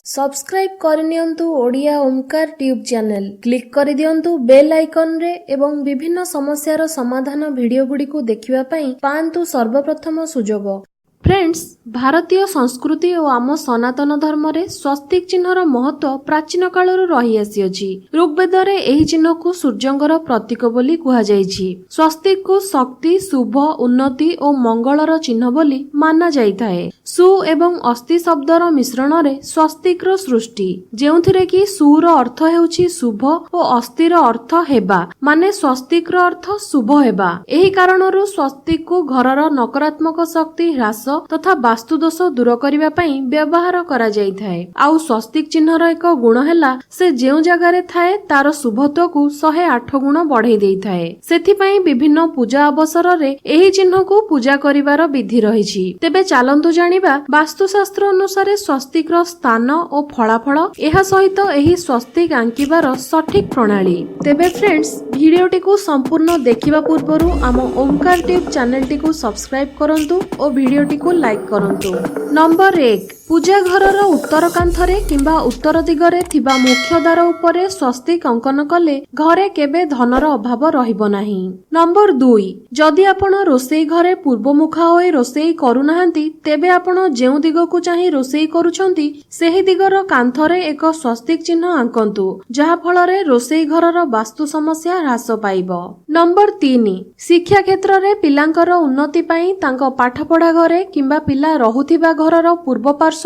Subscribe କରିନିଅନ୍ତୁ Odia Omkar tube channel. Click କରିଦିଅନ୍ତୁ bail ଆଇକନ୍ରେ ଏବଂ ବିଭିନ୍ନ ସମସ୍ୟାର ସମାଧାନ ଭିଡ଼ିଓଗୁଡ଼ିକୁ ଦେଖିବା ପାଇଁ ପାଆନ୍ତୁ ସର୍ବପ୍ରଥମ ସୁଯୋଗ। ଫ୍ରେଣ୍ଡସ୍, ଭାରତୀୟ ସଂସ୍କୃତି ଓ ଆମ ସନାତନ ଧର୍ମରେ ସ୍ୱସ୍ତିକ ଚିହ୍ନର ମହତ୍ତ୍ୱ ପ୍ରାଚୀନ କାଳରୁ ରହିଆସିଅଛି। ଋଗ୍ବେଦରେ ଏହି ଚିହ୍ନକୁ ସୂର୍ଯ୍ୟଙ୍କର ପ୍ରତୀକ ବୋଲି କୁହାଯାଇଛି। ସ୍ୱସ୍ତିକକୁ ଶକ୍ତି, ଶୁଭ, ଉନ୍ନତି ଓ ମଙ୍ଗଳର ଚିହ୍ନ ବୋଲି ମାନାଯାଇଥାଏ। ସୁ ଏବଂ ଅସ୍ତି ଶବ୍ଦର ମିଶ୍ରଣରେ ସ୍ୱସ୍ତିକର ସୃଷ୍ଟି, ଯେଉଁଥିରେ କି ସୁର ଅର୍ଥ ହେଉଛି ଶୁଭ ଓ ଅସ୍ତିର ଅର୍ଥ ହେବା, ମାନେ ସ୍ୱସ୍ତିକର ଅର୍ଥ ଶୁଭ ହେବା। ଏହି କାରଣରୁ ସ୍ୱସ୍ତିକକୁ ଘରର ନକାରାତ୍ମକ ଶକ୍ତି ହ୍ରାସ ତଥା ବାସ୍ତୁଦୋଷ ଦୂର କରିବା ପାଇଁ ବ୍ୟବହାର କରାଯାଇଥାଏ। ଆଉ ସ୍ୱସ୍ତିକ ଚିହ୍ନର ଏକ ଗୁଣ ହେଲା, ସେ ଯେଉଁ ଜାଗାରେ ଥାଏ ତାର ଶୁଭତ୍ୱକୁ 108 ଗୁଣ ବଢେଇ ଦେଇଥାଏ। ସେଥିପାଇଁ ବିଭିନ୍ନ ପୂଜା ଅବସରରେ ଏହି ଚିହ୍ନକୁ ପୂଜା କରିବାର ବିଧି ରହିଛି। ତେବେ ଚାଲନ୍ତୁ ଜାଣିବା ବାସ୍ତୁଶାସ୍ତ୍ର ଅନୁସାରେ ସ୍ୱସ୍ତିକର ସ୍ଥାନ ଓ ଫଳାଫଳ, ଏହା ସହିତ ଏହି ସ୍ୱସ୍ତିକ ଆଙ୍କିବାର ସଠିକ ପ୍ରଣାଳୀ। ତେବେ ଫ୍ରେଣ୍ଡସ୍, ଭିଡ଼ିଓଟିକୁ ସମ୍ପୂର୍ଣ୍ଣ ଦେଖିବା ପୂର୍ବରୁ ଆମ ଓମ୍କାର ଟ୍ୟୁବ୍ ଚ୍ୟାନେଲଟିକୁ ସବସ୍କ୍ରାଇବ କରନ୍ତୁ ଓ ଭିଡ଼ିଓଟିକୁ ଲାଇକ୍ କରନ୍ତୁ। ନମ୍ବର 1, ପୂଜା ଘରର ଉତ୍ତର କାନ୍ଥରେ କିମ୍ବା ଉତ୍ତର ଦିଗରେ ଥିବା ମୁଖ୍ୟ ଦ୍ୱାର ଉପରେ ସ୍ୱସ୍ତିକ ଅଙ୍କନ କଲେ ଘରେ କେବେ ଧନର ଅଭାବ ରହିବ ନାହିଁ। ନମ୍ବର 2, ଯଦି ଆପଣ ରୋଷେଇ ଘରେ ପୂର୍ବମୁଖା ହୋଇ ରୋଷେଇ କରୁନାହାନ୍ତି, ତେବେ ଆପଣ ଯେଉଁ ଦିଗକୁ ଚାହିଁ ରୋଷେଇ କରୁଛନ୍ତି, ସେହି ଦିଗର କାନ୍ଥରେ ଏକ ସ୍ୱସ୍ତିକ ଚିହ୍ନ ଆଙ୍କନ୍ତୁ, ଯାହା ଫଳରେ ରୋଷେଇ ଘରର ବାସ୍ତୁ ସମସ୍ୟା ହ୍ରାସ ପାଇବ। ନମ୍ବର 3, ଶିକ୍ଷା କ୍ଷେତ୍ରରେ ପିଲାଙ୍କର ଉନ୍ନତି ପାଇଁ ତାଙ୍କ ପାଠପଢା ଘରେ କିମ୍ବା ପିଲା ରହୁଥିବା ଘରର ପୂର୍ବ ପାର୍ଶ୍ୱରେ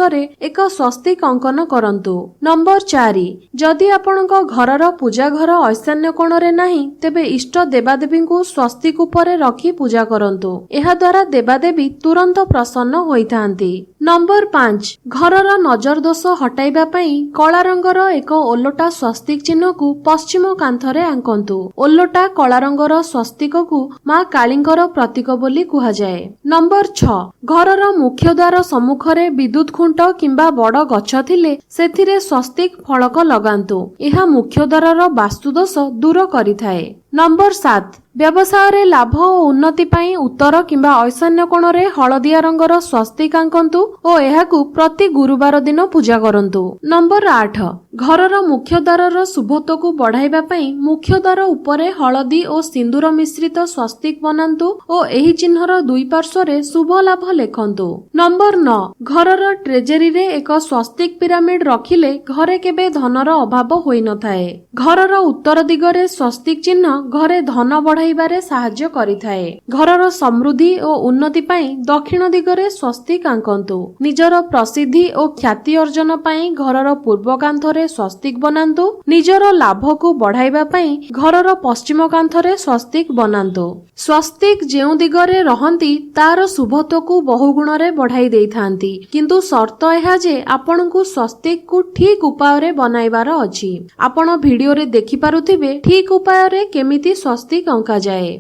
ଏକ ସ୍ୱସ୍ତିକ ଅଙ୍କନ କରନ୍ତୁ। ନମ୍ବର 4, ଯଦି ଆପଣଙ୍କ ଘରର ପୂଜା ଘର ଐଶାନ୍ୟ କୋଣରେ ନାହିଁ, ତେବେ ଇଷ୍ଟ ଦେବାଦେବୀଙ୍କୁ ସ୍ୱସ୍ତିକ ଉପରେ ରଖି ପୂଜା କରନ୍ତୁ। ଏହାଦ୍ୱାରା ଦେବାଦେବୀ ତୁରନ୍ତ ପ୍ରସନ୍ନ ହୋଇଥାନ୍ତି। ନମ୍ବର 5, ଘରର ନଜର ଦୋଷ ହଟାଇବା ପାଇଁ କଳା ରଙ୍ଗର ଏକ ଓଲଟା ସ୍ୱସ୍ତିକ ଚିହ୍ନକୁ ପଶ୍ଚିମ କାନ୍ଥରେ ଆଙ୍କନ୍ତୁ। ଓଲଟା କଳା ରଙ୍ଗର ସ୍ୱସ୍ତିକକୁ ମା କାଳୀଙ୍କର ପ୍ରତୀକ ବୋଲି କୁହାଯାଏ। ନମ୍ବର 6, ଘରର ମୁଖ୍ୟ ଦ୍ୱାର ସମ୍ମୁଖରେ ବିଦ୍ୟୁତ ଖୁଣ୍ଟ କିମ୍ବା ବଡ଼ ଗଛ ଥିଲେ ସେଥିରେ ସ୍ୱସ୍ତିକ ଫଳକ ଲଗାନ୍ତୁ। ଏହା ମୁଖ୍ୟ ଦ୍ୱାରର ବାସ୍ତୁଦୋଷ ଦୂର କରିଥାଏ। ନମ୍ବର 7, ବ୍ୟବସାୟରେ ଲାଭ ଓ ଉନ୍ନତି ପାଇଁ ଉତ୍ତର କିମ୍ବା ଐଶାନ୍ୟ କୋଣରେ ହଳଦିଆ ରଙ୍ଗର ସ୍ୱସ୍ତିକ ଆଙ୍କନ୍ତୁ ଓ ଏହାକୁ ପ୍ରତି ଗୁରୁବାର ଦିନ ପୂଜା କରନ୍ତୁ। ନମ୍ବର 8, ଘରର ମୁଖ୍ୟ ଦ୍ୱାରର ଶୁଭତ୍ୱକୁ ବଢାଇବା ପାଇଁ ମୁଖ୍ୟ ଦ୍ୱାର ଉପରେ ହଳଦୀ ଓ ସିନ୍ଦୁର ମିଶ୍ରିତ ସ୍ୱସ୍ତିକ ବନାନ୍ତୁ ଓ ଏହି ଚିହ୍ନର ଦୁଇ ପାର୍ଶ୍ୱରେ ଶୁଭ ଲାଭ ଲେଖନ୍ତୁ। ନମ୍ବର 9, ଘରର ଟ୍ରେଜେରୀରେ ଏକ ସ୍ୱସ୍ତିକ ପିରାମିଡ ରଖିଲେ ଘରେ କେବେ ଧନର ଅଭାବ ହୋଇନଥାଏ। ଘରର ଉତ୍ତର ଦିଗରେ ସ୍ୱସ୍ତିକ ଚିହ୍ନ ଘରେ ଧନ ବଢାଇବାରେ ସାହାଯ୍ୟ କରିଥାଏ। ଘରର ସମୃଦ୍ଧି ଓ ଉନ୍ନତି ପାଇଁ ଦକ୍ଷିଣ ଦିଗରେ ସ୍ୱସ୍ତିକ ଆଙ୍କନ୍ତୁ। ନିଜର ପ୍ରସିଦ୍ଧି ଓ ଖ୍ୟାତି ଅର୍ଜନ ପାଇଁ ଘରର ପୂର୍ବ କାନ୍ଥରେ ସ୍ୱସ୍ତିକ ବନାନ୍ତୁ। ନିଜର ଲାଭକୁ ବଢାଇବା ପାଇଁ ଘରର ପଶ୍ଚିମ କାନ୍ଥରେ ସ୍ୱସ୍ତିକ ବନାନ୍ତୁ। ସ୍ୱସ୍ତିକ ଯେଉଁ ଦିଗରେ ରହନ୍ତି, ତାର ଶୁଭତ୍ୱକୁ ବହୁଗୁଣରେ ବଢାଇ ଦେଇଥାନ୍ତି। କିନ୍ତୁ ସର୍ତ୍ତ ଏହା ଯେ ଆପଣଙ୍କୁ ସ୍ୱସ୍ତିକକୁ ଠିକ ଉପାୟରେ ବନାଇବାର ଅଛି। ଆପଣ ଭିଡିଓରେ ଦେଖିପାରୁଥିବେ ଠିକ ଉପାୟରେ କେମିତି ସ୍ୱସ୍ତିକ ଅଙ୍କାଯାଏ।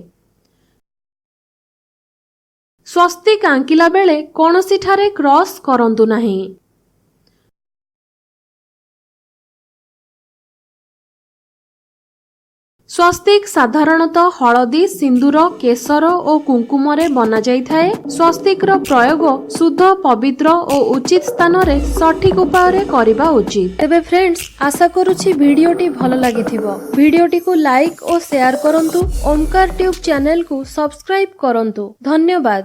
ସ୍ୱସ୍ତିକ ଆଙ୍କିଲା ବେଳେ କୌଣସିଠାରେ କ୍ରସ୍ କରନ୍ତୁ ନାହିଁ। ସ୍ୱସ୍ତିକ ସାଧାରଣତଃ ହଳଦୀ, ସିନ୍ଦୁର, କେଶର ଓ କୁଙ୍କୁମରେ ବନାଯାଇଥାଏ। ସ୍ୱସ୍ତିକର ପ୍ରୟୋଗ ଶୁଦ୍ଧ, ପବିତ୍ର ଓ ଉଚିତ ସ୍ଥାନରେ ସଠିକ ଉପାୟରେ କରିବା ଉଚିତ। ତେବେ ଫ୍ରେଣ୍ଡସ୍, ଆଶା କରୁଛି ଭିଡ଼ିଓଟି ଭଲ ଲାଗିଥିବ। ଭିଡ଼ିଓଟିକୁ ଲାଇକ୍ ଓ ସେୟାର କରନ୍ତୁ। ଓମ୍କାର ଟ୍ୟୁବ୍ ଚ୍ୟାନେଲକୁ ସବସ୍କ୍ରାଇବ କରନ୍ତୁ। ଧନ୍ୟବାଦ।